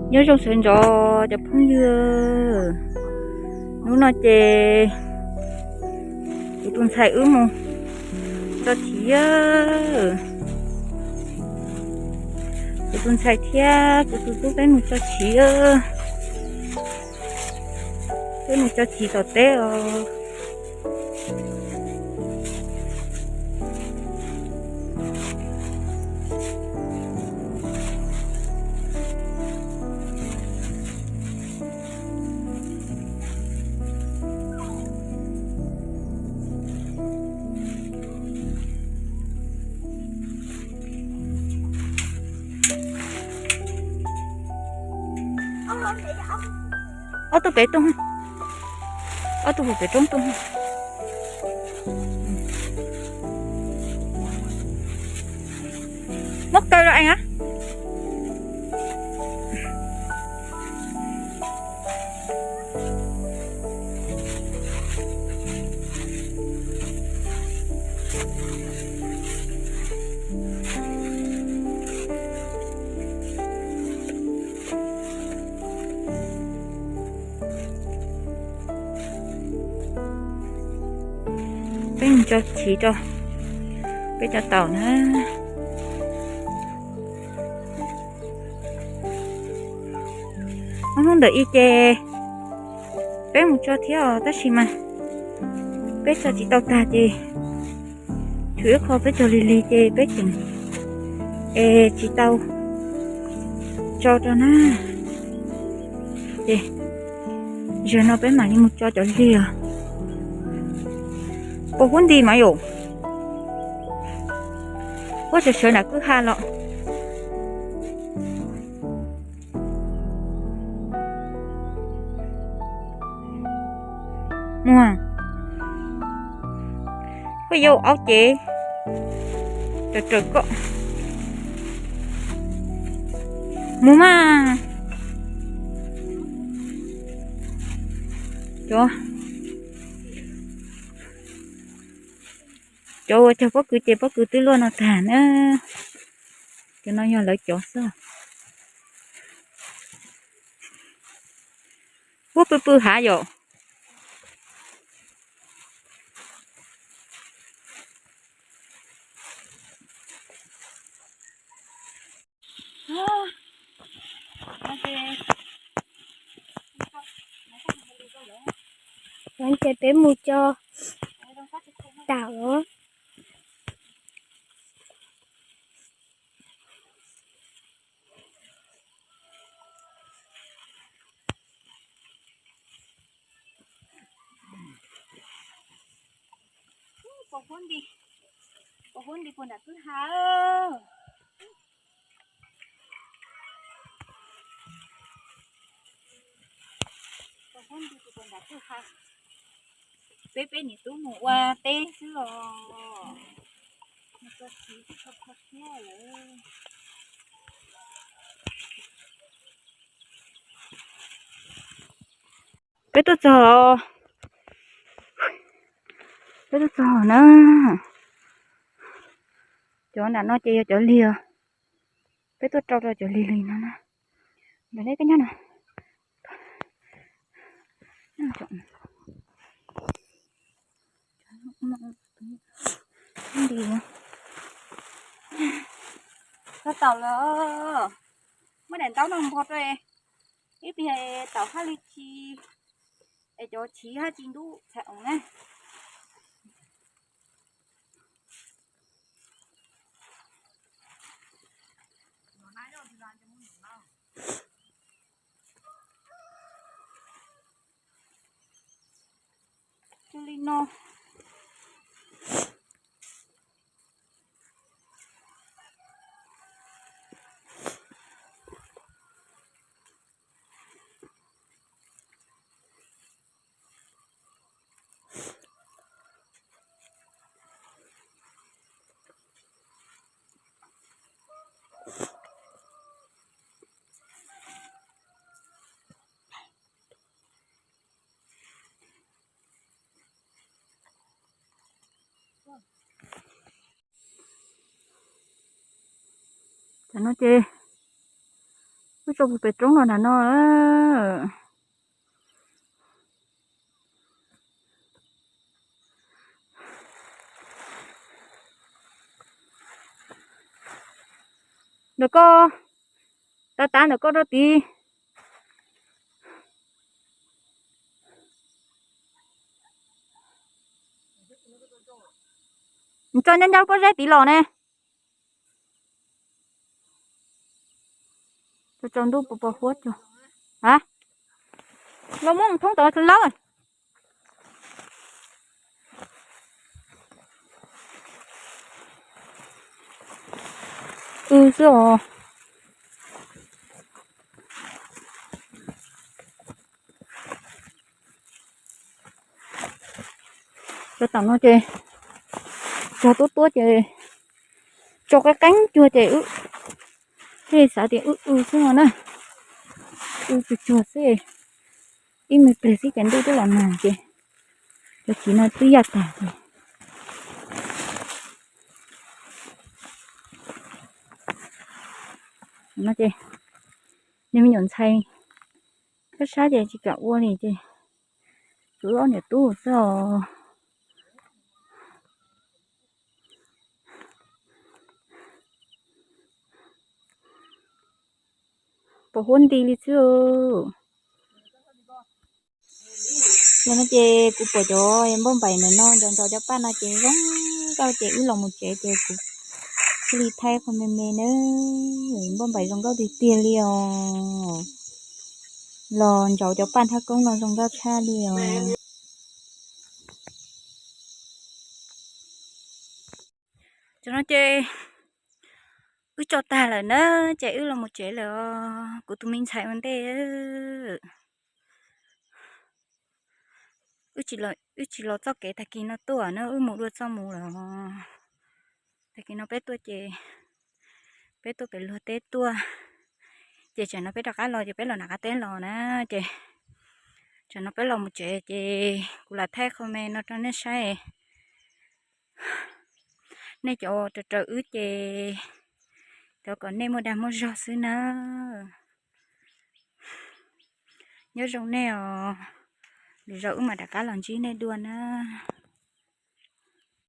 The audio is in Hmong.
Nyob zoo sawv ntxov cov phooj ywg, hnub no ces kuv tus ntxhais wb mus tso chiv, kuv tus ntxhais thiab kuv tus tub peb mus tso chiv, peb mus tso chiv tom teb os. Ob tug pem tuaj, ob tug pem roob tuaj. Muab kaw rau eev a. Peb mus tso chiv rau peb cov taum na. Ob hnub ntawm ib ces peb mus tso thiab os, tab sis mas peb tso tsis tau tag ces tshuav ib qho peb cog lig lig ces peb tseem es tsis tau tso rau na. Ces zaum no peb mam li mus tso cov lig os. Puas huab nti mas yom, huab sawv sawv nram kwj ha los. Muag, koj yau aub ces raws raws koj mus mas. Cov, cov uas cog pob kws ces pob kws twb luaj no tag na. Cov no yog lawv cov xwb. Huab pw pw hav yom. Ces peb mus tso taum os. Pos huab nti, pos huab nti puag nram kwj ha. Pos huab nti puag nram kwj ha. Peb peb niam tub mus ua teb xwb os. Mus tso chiv twb kho kho siab lawm. Peb tuaj txog, peb tuaj txog na. Cov nram no ces yog cov lig os. Peb tuaj rau rau cov lig lig no na. Ntawm nej peb nyob no. Txog taum lawm, muab daim ntaub no npog rau, ib pliag taum haj li tsis, es cov chiv haj tsis ntub txhais oo na. Li no. Tam no ces Wb tso pem roob los nram no. Ntawm koj, tav tav ntawm koj rau tid. Tso ncaj ncaj pob zeb tid los ne. Tso tsaus ntuj pos pos huab tso. A, los muab thoob tod lawm. Wb xwb os. Cov tom no ces cog tuab tuab ces tso qeeb qeeb cuag ces wb thiaj xav tias wb wb xwb no na. Wb cuag cuag xwb, ib me pliag xwb ces ntuj twb los nag ces cov chiv no twb yaj tag ces no ces nej me nyuam ntxhais sab sab ces tsis kam ua li ces wb ob niam tub xwb os. Pos huab nti li xwb. Yog no ces kuv pom cov npauj npaim ntawm no ntsos ntsos cov paj no ces zoo nkauj ces wb los mus tsev ces kuv thiaj li thaij qhov me me nawb. Npauj npaim zoo nkauj tiag tiag li os. Los ntsos cov paj thaj koob no zoo nkauj tshaj li os. Cov no ces wb tso tag lawm na, ces wb los mus tsev lawm os. Kuv tus me ntxhais ua ntej, wb tsis los txoj kev tag kis no tuaj na, wb mus dua txoj mus lawm. Tag kis no peb tuaj ces peb tuaj pem luag teb tuaj, ces tsam no peb rov qab los ces peb los nram qab teb los na, ces tsam no peb los mus tsev ces kuv lam thaij qhov me no rau nej saib. Nej cov raws raws wb ces thov kom nej muaj dag muaj zog xwb na. Nyob zoo nej os, lwm zaus wb mam rov qab los ntsib nej dua na.